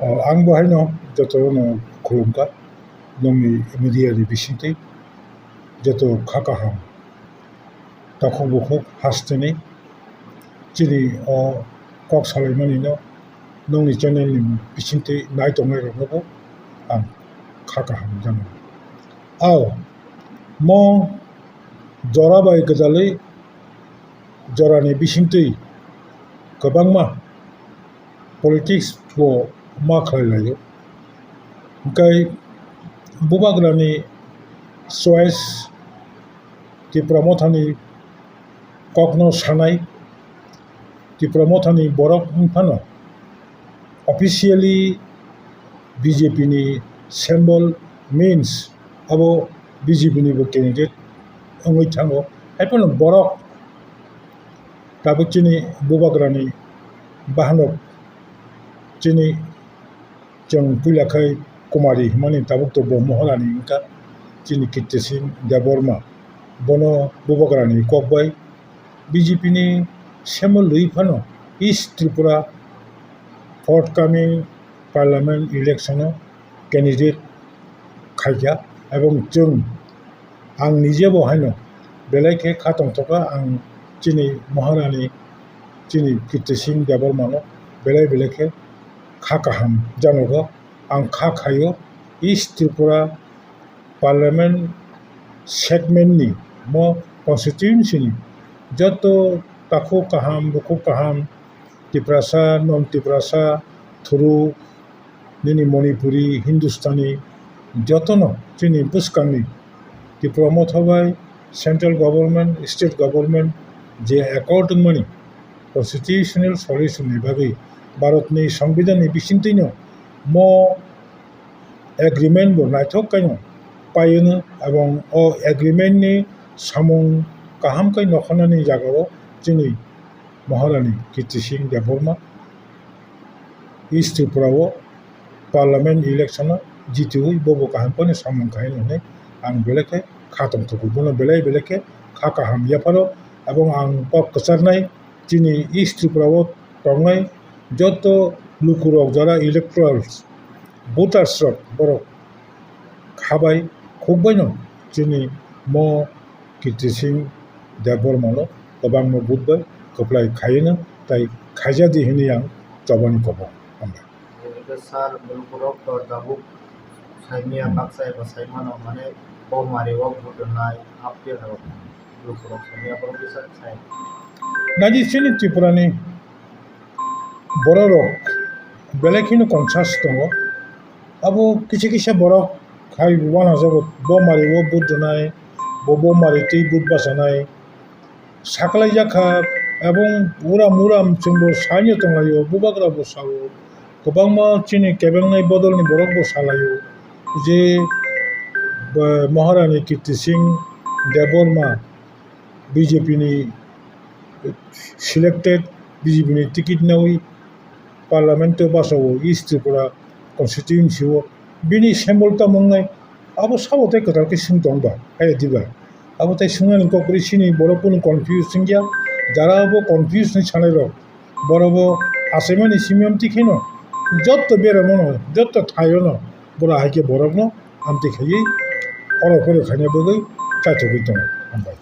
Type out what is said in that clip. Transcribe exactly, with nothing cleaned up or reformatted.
O, ang bo haino jotono khulumkha, nongni media ni bisingtwi joto kha kaham, takhuk bukhuk hasteni chini o kok salaimani no nongni channel ni bisingtwi nai tongnai rokno bo ang kha kaham jano. Ao mo jora bai gwdalwi jorani bisingtwi kwbangma politics bo ma khlai laio. Hwnkhe bubagrani choice Tipra Mothani kokno sanai, Tipra Mothani borok wng phano officially B J P ni symbol means abo B J P ni bo candidate wngwi thango. Hai phano borok tabuk chini bubagrani bahanok chini chwng puila khai Kumari hwnmani tabuk to bo Moharani wngkha chini Kirti Singh Debbarma. Bono bubagrani kok bai B J P ni symbol rwi phano East Tripura forthcoming parliament election o candidate khaikha, ebong chwng, ang nije bo haino belai khe kha tongthokha, ang chini Moharani, chini Kirti Singh Debbarmano belai belai khe kha kaham janogo. Ang kha khaio East Tripura parliament segment ni, mo constituency ni joto takhuk kaham, bukhuk kaham, Tiprasa, non Tiprasa, Thuru, nini Manipuri, Hindustani, jotono chini bwskangni Tipra Motha bai central government, state government je accord wngmani constitutional solution ni bagwi Bharatni Songbidanni bisingtwino mo agreement bo naithok khaino paiwino, ebong o agreement ni samung kaham khe nokharnani jagao chini Maharani Kirti Singh Debbarma East Tripura o parliament election o jitiwi bobo kaham phano samung khai hinwi ang belai khe kha tongthogo, bono belai belai khe kha kaham yapharo, ebong ang kok kwcharnai chini East Tripura o tongnai joto lukurok jara electorals, voters rok borok khabai khukbaino chini mo Kirti Singh Debbarmano kwbangma vote bai kwplai khaiwino tai khaijadi hinwi ang chobani kobo. Hambai. Hwnkhe sir, lukurok to tabuk saimanya baksa eba saimano, mane bo mari o vote rwnai, apni rok lukurok saimanya borok kisa sai. Naidi chini Tripurani bororok belai kheno conscious tongo. Abo kisa kisa borok hai uanajago bo mari o vote rwnai, bo bo mari twi vote bachanai. Saklaijak kha, ebong uram uram chwngbo saino tonglaio, bubagra bo sao, kwbangma chini kebengnai bodolni borok bo salaio je, bo Maharani Kirti Singh Debbarma B J P ni selected, B J P ni ticket nawi parliament o bachao East Tripura constituency o, bini symbol tamo wngnai, abo sabo tei kwtal khe swng tong ba, hai diba? Abo tei swngnani kok kwrwi, chini borok kunu confuse wngya, jara bo confuse ni sanai rok, borok bo achaimani simi amtwi kheno jotto beramo no, jotto thaio no, borok hai khe borok no amtwi khaiwi oro phoro khaina bagwi chaithogwi tongo. Hambai.